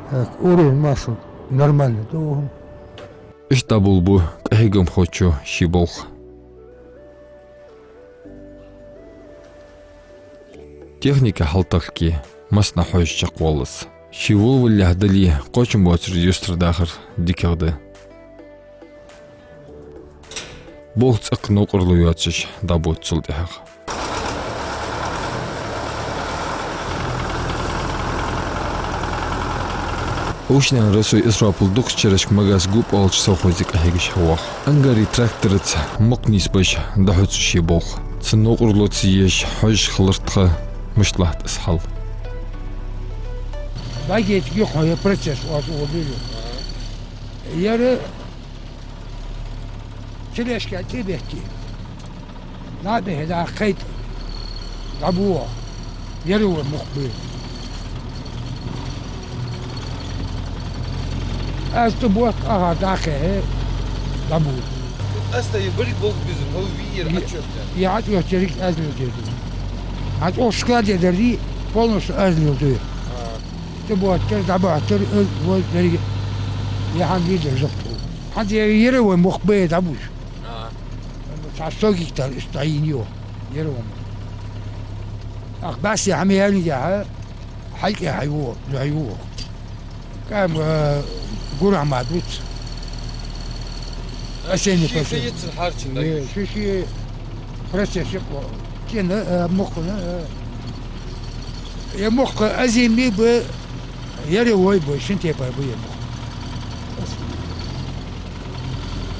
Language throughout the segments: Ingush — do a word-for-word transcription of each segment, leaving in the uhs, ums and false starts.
Так, уровень масла нормальный да. Иштта болх бу къахьегамхочо ший болх. Техника хьалтӀехьа массанахьа хьожаш чакхвоал из. Ший валвалехь дале, кхоачам боацараш юстара дахар дикагӀа да. Болх цӀаккха новкъарло йоацаш дӀабода цул тӀехьагӀа. Овшанаькъан Расой Исрапил дукхача шерашка Магас гуп оалача совхозе къахьегаш хьавоагӀа. Ангаре трактораца мукх нийсбеш дӀахьош ший болх. Цун новкъарло ца еш хьожаш хилар тха, мишта латт из хьал. Багетиг юххьа я процесс оаз уллув. Яра тележка тӀабетте, набехьа дӀакхайта, дӀабоагӀа. Яровой мукх ба. Аз тӀаботт, ахар дӀакхехье, дӀабода. Аз тӀа е барриг болх беза, хьо виер Е-, Ӏочуоттар. Е Ӏочуоттар, аз леладер. Аз оаш складе дарри, полностью аз леладу. А. ТӀаботтар, дӀаботтар, аз вай деррига яхьан леладер жахту. ХӀанз я яровой мукх ба дӀабуш. А. Цхьа сто гектар иштта йийна я яровой мукх. Ах, бӀаьсте хьа мехӀарнигехьа, хьалкӀе хьайву, хьайву. Кам, э, гурахьа ма дуц. Осенний, ши-ши процесс. Яцар хьарчина. Э, дагиш. Ши-ши процесс я кхо. Кена, э, мукхана, э. Я мукх озимый ба, яровой ба, шин тайпара ба я мукх.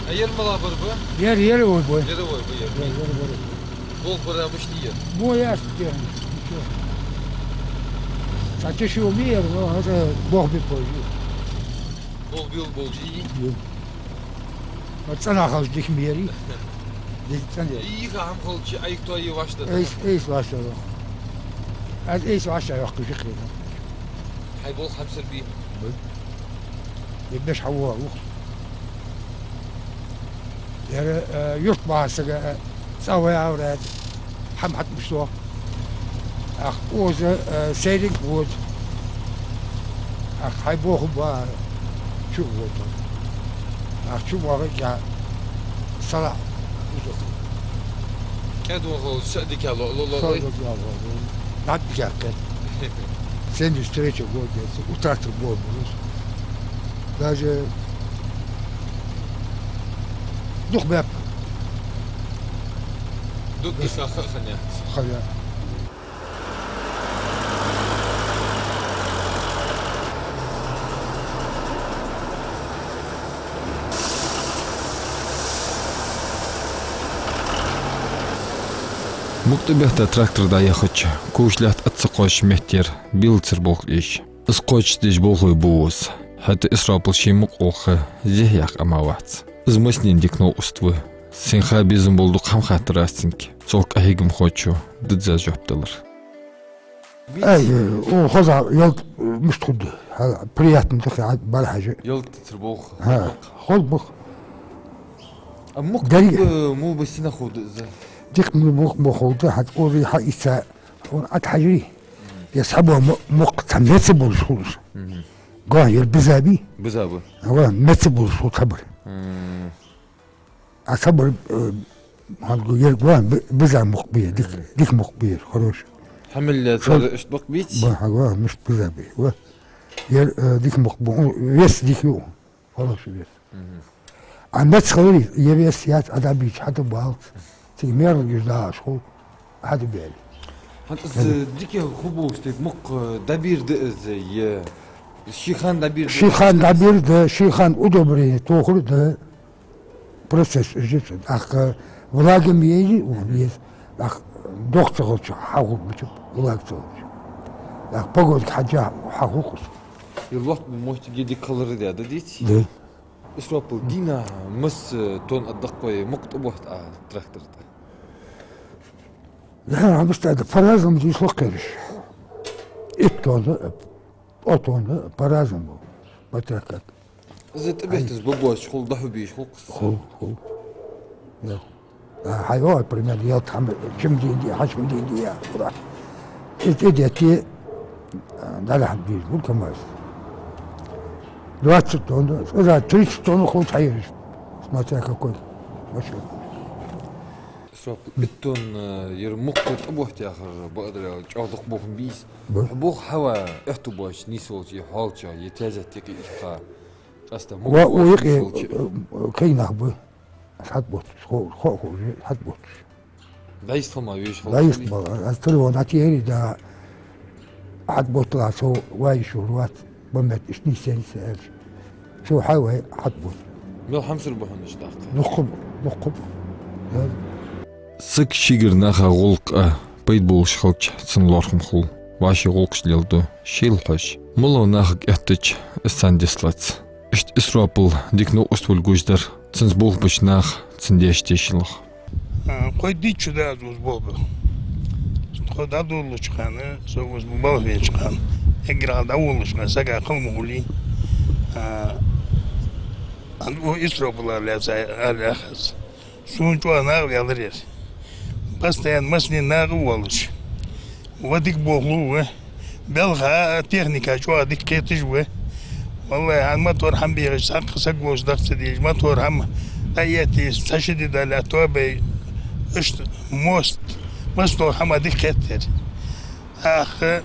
А яр мала бар ба? Яр яровой ба. Яровой ба, яр. Яр яровой ба. Болх бара мишта я? Мо яц дера, ничего. Цхьа тише ма яр, но хӀанз болх бе позже. Болх бе болча йий? Йий. Ма цӀена хилча дика ма яр. Дика цӀена яр. Йиха хӀама хилча, Ӏайха тоае вӀаштӀа да? Эйс, эйс вӀаштӀа да. Аз эйс вӀаштӀа йоаккхаш хилар. Хьай болх хьамсара бий? Ба. Е беш хьавоагӀа. Яра, э, юрт бахьа сага, э, цӀа вай аврад, хьама хьатӀа муш со. Ах, оза, э, сайринг вода. Ах, хьай боху ба, чу вода. Ах, чу вагӀа я сала. КӀед вагӀа са дика ло, ло, ло, Са ло. Дика ло, ло. Над дика кӀед. Семьдесят третьего года, у трактор был. Даже дукха баьб. Дукха иса ха-, ханят. Ханят. Мукх тӀабетта трактор дӀаяхача, кхувш лаьтта ца кхоачача меттера белацар болх эш. Из кхоачашдеш болхлой бу укхаза. ХӀаьта Исрапила ший мукъа улха зехьа яккха ма вац. Из массанена дика новкъост ва. Сайна ха безам бола дукха хӀама хаттар аз цунга, цох къахьегамхочо дизза жоп далар. Ай, э, о, хоза, ялат, э, мишта хургда. Хьал, приятно да, хьа, бар хьажа. Ялат тицар болх. Ха, хоза болх. А мукх, дари, э, муба сина хургда из? Дика мукх ма хургда, хьа, о, хьа ица, он ат хьажри. Я схьабо му-, мукх цхьа меца болаш хул. Мгм. Го, ер биза бий? Биза ба. Ава, меца болаш хул цхьабар. М. А цхьабар, э, хьан го, ер го, би-, биза мукх бий, дик, мгм, дик мукх бий, хорош. Хьамилла цар ишт мукх бийц? Ба, хьа го, мишта биза бий, ва. Ер, э, дик мукх бу, вес дик ю. Хороший вес. Мгм. А меца хилари, е вес яц, а дӀабийча хьатӀабалц. Цига мерлагаш дагӀаш хул, хьатӀабаьле. ХӀанз из дика хургболаш тайпа мукх дӀабер да из, е ший хана дӀабер да? Ший хана дӀабер да, ший хана удобрени тохар да, процесс ижица. Ах, влага ма езий, мгм, ез. Ах, дох ца хилча, хьахургбача, влага ца хилча. Ах, погода хьежжа хьахургбац. Е лоаттабу моттиге дика хилар да, да, дийций? Да. Исрапил, дийнахьа масса тонн а даккхой мукх тӀабоатт Ӏа трактор тӀа? Да, обычно да, по-разному деш хул, конечно. Итт тонн, пӀа тонн, по-разному. Смотря как. Из тӀабеттаза бабош хул, дӀахьо беш хул? Хул, хул. Да. А, хьайо, пример, ялат хӀама, чим дийна дий, хьа чим дийна дий, я, ура. Из тӀадетте, ДӀадахьа дезаш хул КамАЗ. Двадцать тонн, цкъаза тридцать тонн хул цхьа ераш. Смотря какой машина. Исроп, итт тонн, э, ер мукх тӀабохьа яхар, бакъдар аьлча, чӀоагӀа дукха бохам бий из. Ба. Хьа боху хьава аьттув боацаш нийсвелча, е хьоалчагӀа, е тезет тӀакхиъча тха. Къаьстта мукх Ва, ва, тӀабохьаш юкъе, нийсвелча. Э, кхы нах ба. Аз хьатӀаботташ, хо-, хо-, хо-, хьатӀаботташ. ДӀайиста хила ма везаш хила. ДӀайиста ма, аз телефон дӀатеха, да, хьатӀаботталахь, со вай шура вац, ба мет, иштта нийсъенна са аьлча. Со хьавай, хьатӀабот. Мел хьамсара ба хьона иштта тӀаккха? Дукха ба, дукха ба. Я. Саг шийгара наха гӀулакх а пайда болаш хилча, цун лоархӀам хул. ВӀаший гӀулакхаш леладу, шийла хьожаш. МоллагӀа нахага эттача, из царна дицлац. Иштта Исропал дика новкъост волга гуш дар, цунца болх беча наха, цун дешача тешалах. А, кхо ди чу да аз укхаза болх бу. Тхо дӀадоладелча хана, со укхаза балха венача хана, эггара хьалха дӀаволалуча хана, сага кхал ма хулий. А, ан-, о, Исропал лаьца ала яхаш. Сона чӀоагӀа накъаваьлар ер. Постоянно массане накъа а волаш. Ва дика болхло ва. Балха, техника чӀоагӀа дика кхеташ ва. ВаллахӀи, хӀанз мотор хӀама бехаш, цхьаккха саг волаш даха ца дезаш, мотор хӀама дӀаэтта, цхьа ши ди дале, тоба, иштта мост, массадолча хӀама дика кхетар. ТӀаккха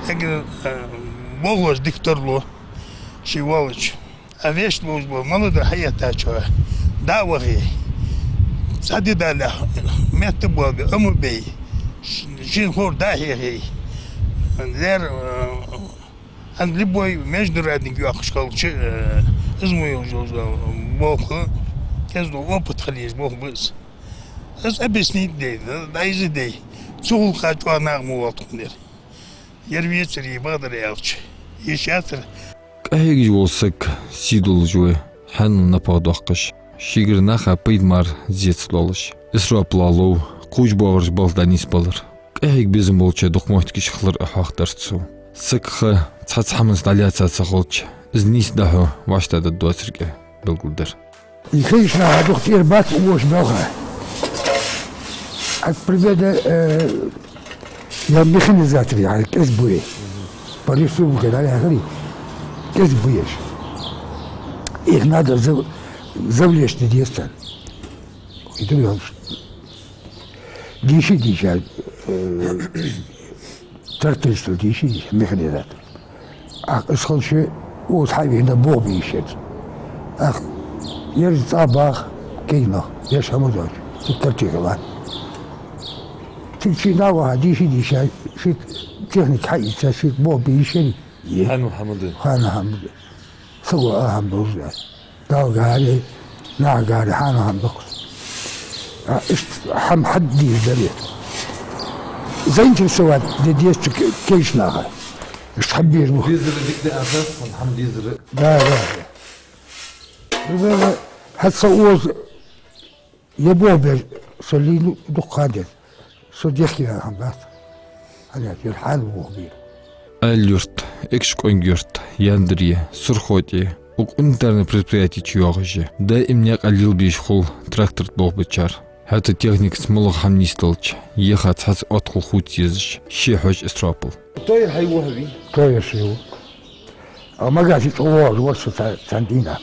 эггара, э, болхлоша дика тарлу ший волча. А вешта болаш бола маладар хьаэттача, дӀа а вахе, цхьа ди дале, метта болабе, омабе, ш-, шийна ховр дӀа а хьехе. Лер, э, ан любой международник йоаккхаш хилча, э, из мо йолаш йола болх, кӀезига опыт хила езаш болх ба из. Из объяснить де, дӀаийца де, цу гӀулакха чӀоагӀа накъа ма волалда тхона ер. Ер вецаре, бакъдар аьлча, йиш яцар. КӀахьегаш вола саг сий долаш ва, хьанал напагӀа доаккхаш, шийгара наха пайда мара зеца ловш. Исропала лов кхувш боагӀараш балха дӀанийсбалар. КӀахьега безам болча дукха моттигаш хилар а хьоахадаьр цо. Саг ха цхьацца хӀаманца дӀалаьца ца хилча, из нийса дӀахьо вӀаштӀехьдаргдоацилга белгалдаьр. Из хьийшна дукха тӀера бац уж балха. Ат прибеда, э, я механизатор, я кӀезига буй. По республике, да, я говорю, кӀезига буй. Их надо зав-, завлечь на десятан. И ты, дийша, дийша, э, трактористал дийша, дийша, механизатор. Ах, из хилча, укхаза хьавена болх бе йиш яц. Ах, ераш цӀа баха, кегий нах, ераш хӀама доацаш, цига тартехила. Цига шийна ваха, дийша, дийша, ший техника хьаийца, ший болх бе йиш яр. Е. Хьанал хӀама да. Хьанал хӀама да. Саго а хӀама долаш да. Далгари, нахагари хьанал хӀама да-кх. А, иштта хӀама хьаддийр даре. Заинтересовать де деза ке-, кегийча наха. Иштта хьабийр бу. Дезар дика да аьнна, хӀама дезар. Да, да, да. Примерно, хьа са укхаза е болх беш, со лийна дукха ха деза. Со дехке ваьнна хӀама дац. Хьанал ер хьанал болх бе. Али-Юрт, Экажкъонгий-Юрт, Яндаре, Сурхо-ТӀе, укх унитарни предприяти чу йоагӀаш я. Даим наькъа лелабеш хул трактор тӀа болх бечар. ХӀаьта техникаца малагӀа хӀама нийсдалча, еха цхьацца оттал хувца езаш, ше хьож Исропал. Тояр хьай ва хьо вий? Тояр ше ва. А магазин чу воагӀаш вар со ца-, цхьан дийнахьа.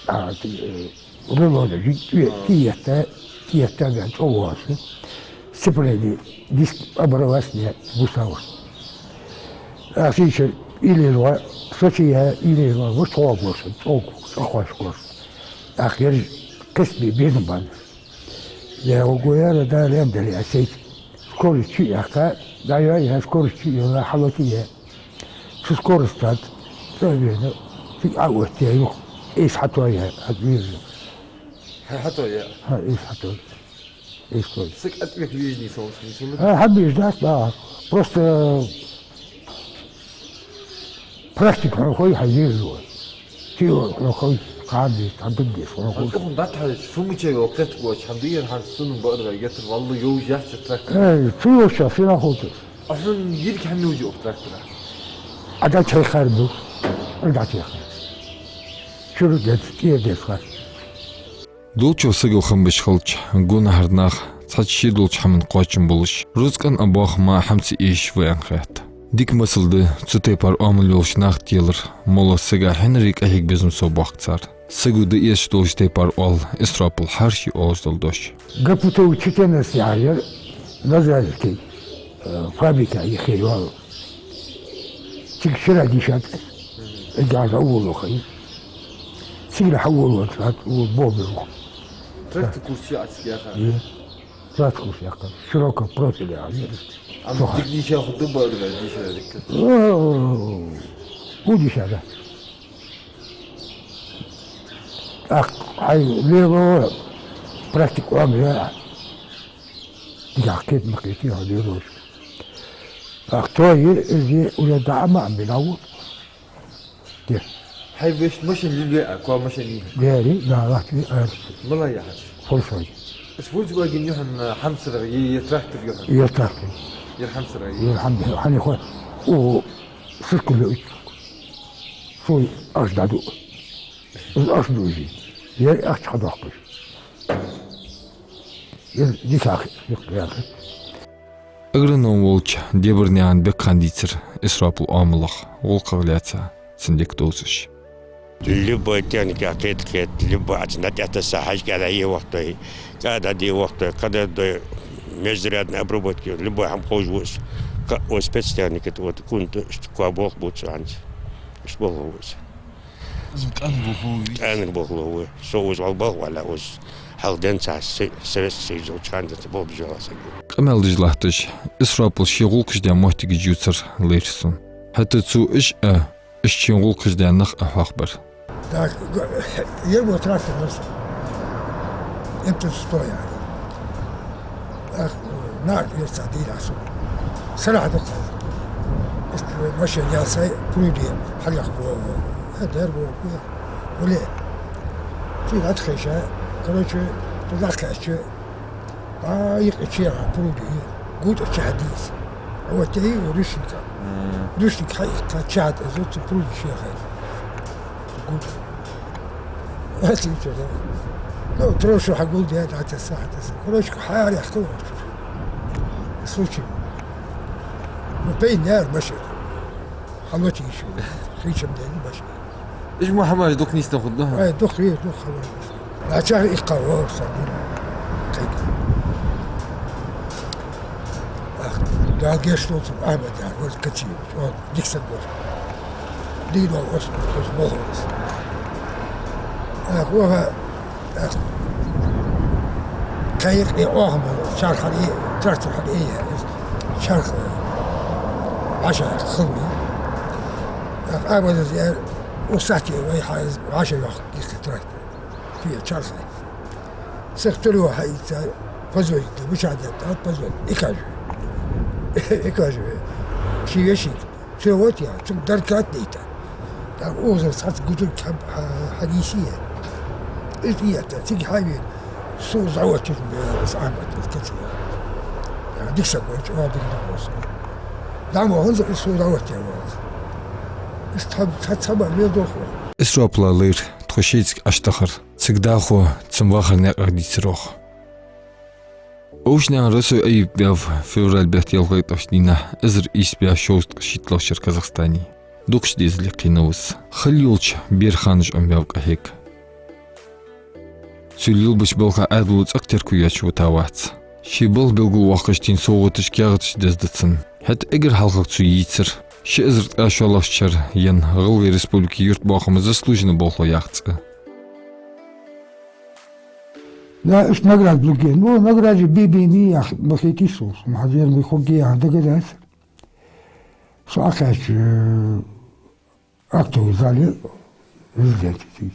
А, ти-, э, рулона жи-, тӀе-, тӀаэтта, тӀаэтта ваьнна чӀоагӀа воагӀаш. Сцепление, диск оборвалась, не, бусалба. А сийча илезва, со ше я илезва, вуш тхо гуш, чӀоагӀа, чӀоагӀа хьош гуш. Ах, ераш кхесбе безам бан. Я гуяра да лем дали а сеть. Скорость чу яхка, да я, я скорость чу яла хьалоти я. Цу скоростаца цӀа а вена, цига Ӏооттае юха. Эс хьатоае, хьа вижу. Хьа-, хьатоае? Хьа, эс хьатоае. Эс хьатоае. Саг тӀавеха вижний сон, сон. А, хьабижа дац, да. Просто практика хьона хой, хьа вижу. Теория хьона хой, кхардеш, хьа бигдеш хьона хой. Ан тӀехула дӀатӀахьежача, фу мича йола кхетаргвоацаш хӀама дийр хьан сунна баъдра геттара валла йовш яц трактор. Э, цу йовш яц, фина хултур. А хьона йирг хьан муж укх трактора? А дӀатехар ду. А дӀатехар. Чура дец, тӀера дец хаш. Долчох сагал хам беш хилча, гонахьара нах цхьацца ший долча хӀаман кхоачам болаш, рузкъан а бохама хӀама ца эшаш ва аьнна хет. Дика масал да цу тайпара оамал йолча наха телар, моллагӀа сага хьинар а къахьега безам совбоаккх цар. Саго дӀаэцаш долча тайпара оал Исрапила хӀара ший оалаш дола дош. Гапутов Четенас яхар, Назраликий, э, фабрика йиххе йола. Цига шера дийшад, эггара дӀаволалу хай. Цига хьаволавенна, цхьа вол бобилу. Трактор курс яц яха. Э, трактор курс яха. Широкого профиля яхар. Ам дика дийша хургда баьлга дийша дика. О, удийша да. Ах, хьай лело практика ам я. Дика кхет ма кхетий, хьо лелош. Ах, то е, из е, уже да ама ам бинаву. Де. Хьай вешта машин лилве а, кхо машин я? Дери, да, лахви, ар. Мала яхаш? Форсой. Ас вуз вагин юхан, э, хьамсара, е, е трактор юхан? Е трактор. Е хьамсара, е? Е хьам-, хьани хо. О, сыркулю ич. Сой аш даду. Из аш дужи. Е аш хадохкаш. Е диках, юх яхаш. Агроном волча Дебарнаькъан Бекхана дийцар Исрапила оамалах, гӀулакхах лаьца цунна дика довзаш. Любой техника кхет-кхет, любой аца на тӀехьа тесса хьажкӀа дӀа е вахтой, кӀа дӀа де вахтой, кхадар дой, межрядная обработка, любой хӀама ховш ва из. Ка-, о спецтехника, вот, кунта, ишта кхо болх бу цу хӀанз. Ишта болх ва из. Из кӀаьнк болхло вий? КӀаьнк болхло ва. Со уж вал балха ваьлла уж. Хьалха денз цхьа Се-, Советский Союз йолча хана денз болх беш ваьлла саг ва. Къамаьл деш латташ, Исрапила ший гӀулакхаш даь моттигаш ювцар лайра сона. ХӀаьта цо уж а, уж ший гӀулакхаш даь нах а хьоахабир. Так, г-, ер мо трактор маса. М Т сто яхар. Ах, нах верца дийра со. Сарахь дукха. Ист машин ясай, пруди, хьалех го, го. Э, дер го, го. Уле. Чи дат хеша. Короче, туда хеша. Ба, их чеха, пруди. Гуд чахдис. А вот те и рушника. Мм. Рушник хай, та чад, а зуц пруди чеха. Гуд. Ас ичара. Ну, трошу хьагулде, да, тесса, тесса. Короче, хьаяр яхту. Случай. Ну, пей нер машин. Хьалоти ещё. Хичам дени машин. Иж ма хӀамаш дукха нийсденна хургда хьона? Ай, дукха, дукха хӀамаш. Начар иккха вор сагин. Кайк. Ах, Дала гешт долда цунна, Ахьмад яхар, вар каци, вар дика саг вар. Дийно ос, ос болхло ас. Ах, ваха, ах, кайк и оха мала, чарх хьал и, трактор хьал и, чарх, вӀаши хилми. Ах, Ахьмад яхар, устати вай хьал, вӀаши йоах, дика трактор. Фия чархай. Сехтулу хьаийца, позвонить де, мичахьа детта, позвонить. И кажу. И кажу. Ши вешик. Цо вот я, цун даркат дейта. Так узар сац гудур каб, ха-, хадисия. Итията, циги хьавен. Со заводчик бе, с Ахьмад, с Катия. Я дикса гой, чуа дик да ос. Дам он за, со заводчик вот. Ис таб, ца, ца ба, мел дохло. Исрапила лайра тхо шийцк аштахар. Цига дахо цун вахара наькъах дийцар оаха. Овшанаькъан Расой Аюп ваьв февраль бетта ялхайтӀахча дийнахьа эзар ийс бӀаь шовзткъа шийтталагӀча шера Казахстане. Дукхача дезале кхийнав из. Хала йолча бера ханаш Ӏомаваьв къахьега. Цо лелабеча балха Ӏаьдало цӀаккха терко йоацаш вита вац. Ший балха белгалваккхаш тина совгӀаташ, каьхаташ деза да цунна. ХӀаьта эггара хьалхагӀа цо йийцар ши эзар ткъаь шоллагӀча шера енна ГӀалгӀай Республике юртбоахама заслуженный болхло яха цӀи. Да, иштта награда лургья. Ну, награда бе-бе ма яхий, ма хетий со. Ма хьажар ма хургья яхар дагадац. Со Ӏокхаьчача, э, актовый зале, резидент цига.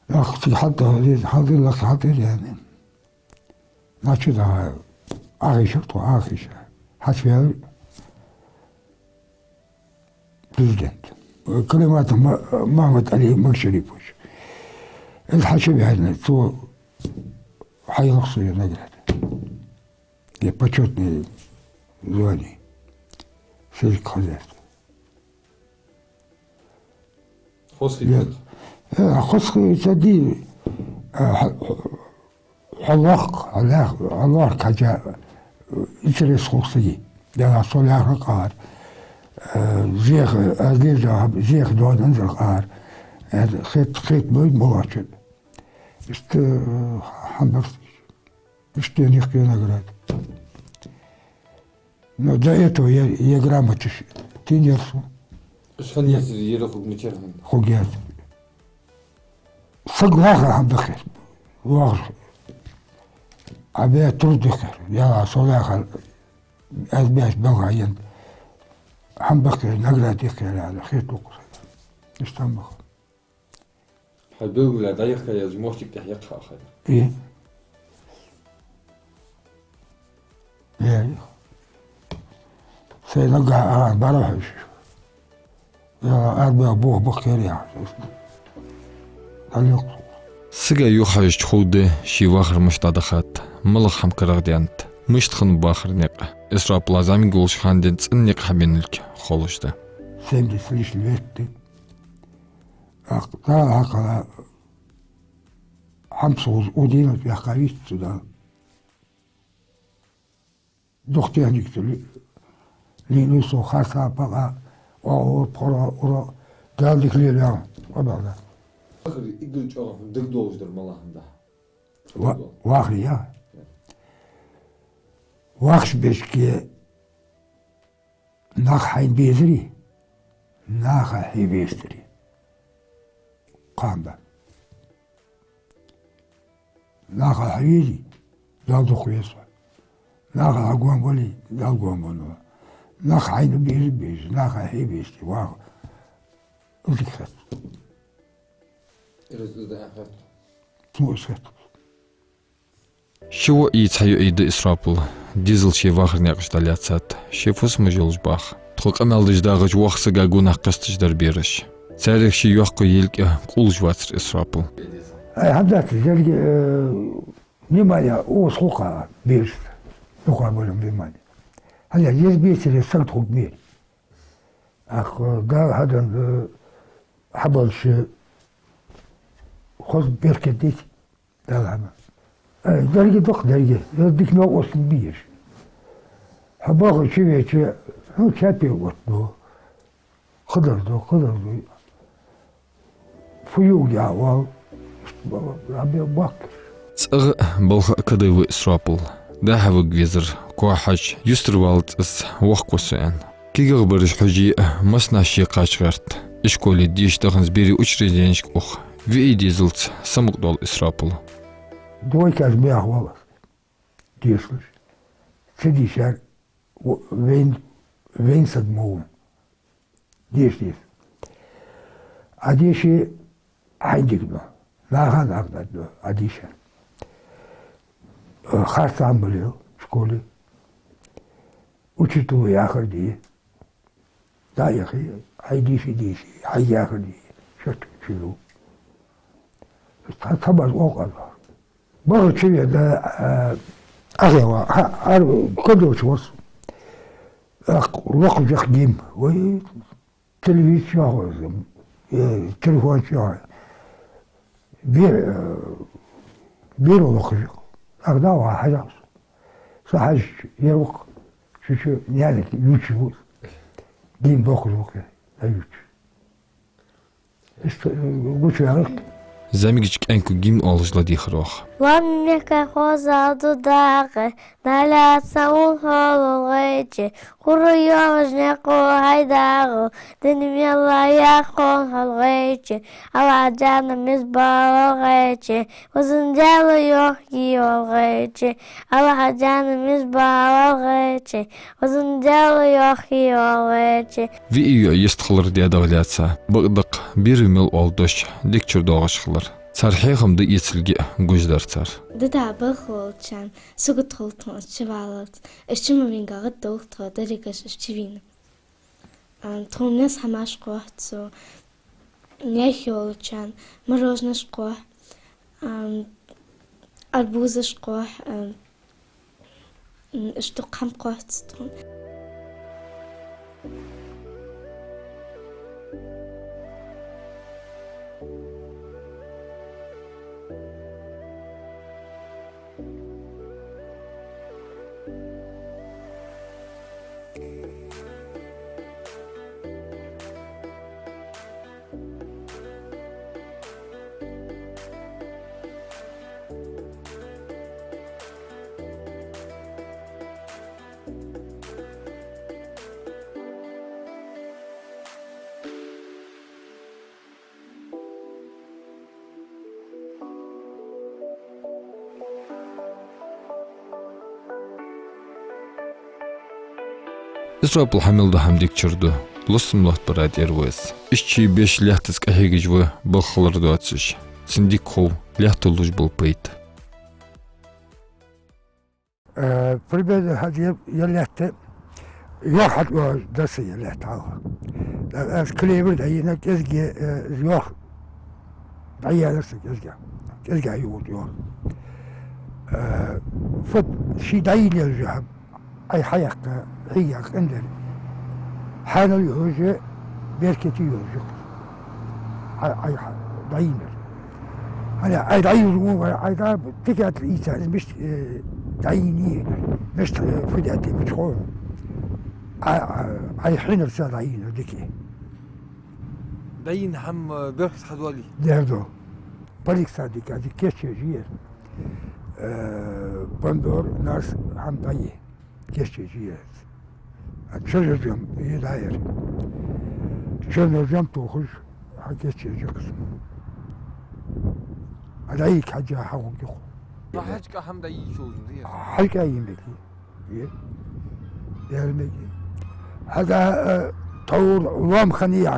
Нах цига хьалда, хьалда, лакха хьалда яьнна. Нах чу да, Ӏохайшар тхо, Ӏохайша. Хьачуваьлар президент. Калиматов Ма-, Махьмад-Ӏали Макшарипович. Из хьачуваьнна, цо хьаелар сога награда. Е почётное звание сельского хозяйства. Хозхи-, е, э, хозхи ца ди, э, ха-, хьалохк, хьалах-, хьалохк хьажа, э, интерес хургья сага. Дела со лаьрхӀа къар. Э, зеха, аз деза хьа, зеха доадан зар къар. Э, хет, хет бой молача. Иштта, э, хьамбарс. Иштта никхе наград. Но до этого я, я грамоташ тинерсу. Ишхан ясир ера хуг мичерхан. Хуг яс. Саг вахар хьамбахар. Вахар. Абе тур дихар. Я со лаьрхӀа аз беш балга ян. Хьамбахар наград дихар яла. Хет лукус. Иштта хьамбахар. Хьа белгала дӀаяхка яз мостик тӀехь яккха ахар. Э. Э. Сай нагахь ахан бара хьуш. Я арбел бох бахкер я. Алёк. Сага юххьажача ховда ший вахар мишта дӀадахад, малагӀа хӀама карагӀдаьннад, мишта хиннаб вахара никъ. Исрапила зӀамига волча хана денз цӀена никъ хьабенналга ховш да. Семьдесят с лишним лет. Ах, да, ах, ах, хьамсуз удинат яхкавит сюда. Дух техникца ли, линусу хаса пала, о, о, пхора, уро, далдик лелям, обалда. Вахар игл чӀоагӀа хӀама дагадоалаш дар малагӀа хӀама да? Ва-, вахар я. Вахаш бешке нах хьайна безари, наха хье вестари. Кхамба. Наха хьавези, Дала дукха веза. Наха хьагон вали, Дала гон вано. Нах хьайна беза, беза, наха хье вести, ваха. Узик хет. Ираз изда ахет. Ту узик хет. Ши воӀи цхьа йоӀи да Исрапила, дезал ший вахара наькъаш дӀалаьцад, ший фусамаш йолаш бах. Тхо къамаьл деш дагӀача воккхача сага гонахьа кхесташ дар бераш. Царех ший йоккха йилкӀа къулаш вацар Исрапил. Ай, хӀама дац, зерги, э, внимание, ос хукха бераш. Дукха болем внимание. Хьаля, ез бесере саг тхуг мер. Ах, Дала хьадан, э, хьабалча хоза беркат дит. Дала хьама. Э, дерги дукха, дерги. Э, дика новкъостал беш. Хьо бахача веча, хьо чапе отт ду. Хазар ду, хазар ду. Фу юг я вал. Рабе баккаш. ЦӀагӀа а балха а кадой ва Исрапил. ДӀахьаваргвезар, кхо хьаж, юстарвала цӀаз вахква со аьнна. КӀезига бараш хьожий а, массанахьа ше кхача гӀерт. Ишколе деша таханза берий учрежденешка ух. Виъий дезалца самукъадоал Исрапил. Двойкаш бехвала. Дешаш. Ца дийшар в-, вейн, вейн саг ма ву. Деша деза. Ӏа деше хьайна дика ду. Наха а дика ду, Ӏа дийшар. Э, харц Ӏамбалел школе. Учитело яхар де. ДӀаяхе, хьай дийши, дийши, хьай яхар де. Шот чу ду. Ца, ца баз окъаза. Бага чу я да, а, ахева, ха, ар, кадочу вас. Ах, лохжах гим. Ой, телевизор чу хозам. Э, телефон чу. Бир, э, бир лохжах. Ах, да, ва, хьажас. Са хьаж, ервук, чу-чу, нянек, ючи ву. Гим бохжах, а ючи. Иштта, э, гучаяьлар. ЗӀамигача кӀаьнко гимн оалаш ладийгӀар оаха. Ламмехка хозал ду дагӀа, далаца ун хьолал гӀайчи, кхура йоагӀаш некъо хьай дагӀа, дин мелла яххон хьал гӀайчи, Аллахь Даьла мис балал гӀайчи, вазан Даьла йохкий вал гӀайчи, Аллахь Даьла мис балал гӀайчи, вазан Даьла йохкий вал гӀайчи. Виъий йоӀ йистхилар даьдагӀа лаьца, бакъдаккха, бераш мел оал дош дикачура доагӀаш хилар. Цар хьехам да эцалга а гуш дар цар. Ди да балха волчарна, сагот хул тхона чуваллалц, из чу ма вийна гӀаддолх тхо, дерригаш из чу вийна. Ам, тхона мел хӀамаш кхоач цо, наьха йолчарна мороженеш кхоач, ам, арбузаш кхоач, ам, м, иштта дукха хӀама кхоач тхона. Исропал, хьа мел дола хӀама дикачура да, лостам лоаттабара тӀера ва из. Иштта ший беша лаьттаца къахьегаш ва балха хилар доацаш. Цунна дика хов лаьтто луш бола пайда. Э, примерно хьа де я лаьтта, йоах хьа, э, даса я лаьтта хьалха. Аз клевер дӀайийна, кӀезига, э, йоах дӀаяьлар са кӀезига. КӀезига йоах, йоах. Э, фу, ший дӀайийна я уж хӀама. Ай хьаяккха, хьийга къиндар. Хьанал йолаш, беркате йолаш. Ай, ай, хьа-, дӀайийнар. ХӀана, ай дӀайийна ву, ай, ай да, тикат ийца, из мишта, э, дӀайийна, мишта, э, фу даьд, мишта хов. Ай, ай, ай хьинар са дӀайийнар дика. ДӀайийна хӀама, э, беркате хьадоалий? Дердо. Паликсадика, дика кечъеш я. Э, помидор, нарс, хӀама дӀайий. Кечъеш я. А чорножом я дӀаяр. Чорножом тохаш, хьа кечъеш я кхы. А дӀайийга хьежжа хьагӀоргья-кх. Ма хьажкӀа хӀама дӀайийчул зун дий? ХьажкӀа йий мег. Е. Яр мег. ХӀанз, э, тхьовра лоам хиннай, э,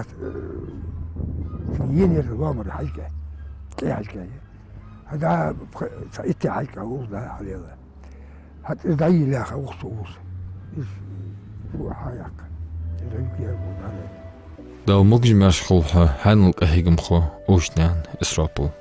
енаяр лоамара хьажкӀа. ТӀехьажкӀа я. ХӀанз пх-, цхьа итт хьажкӀа укхаза хьалела. ХӀаьта из дӀайийллехьа, укхаза укхаза. Из фу хьаяккха. Из дӀайийллехьа укхаза. Дала могаш-маьрша хийла хьо, хьанал къахьегамхо, Овчанаькъан Исропал.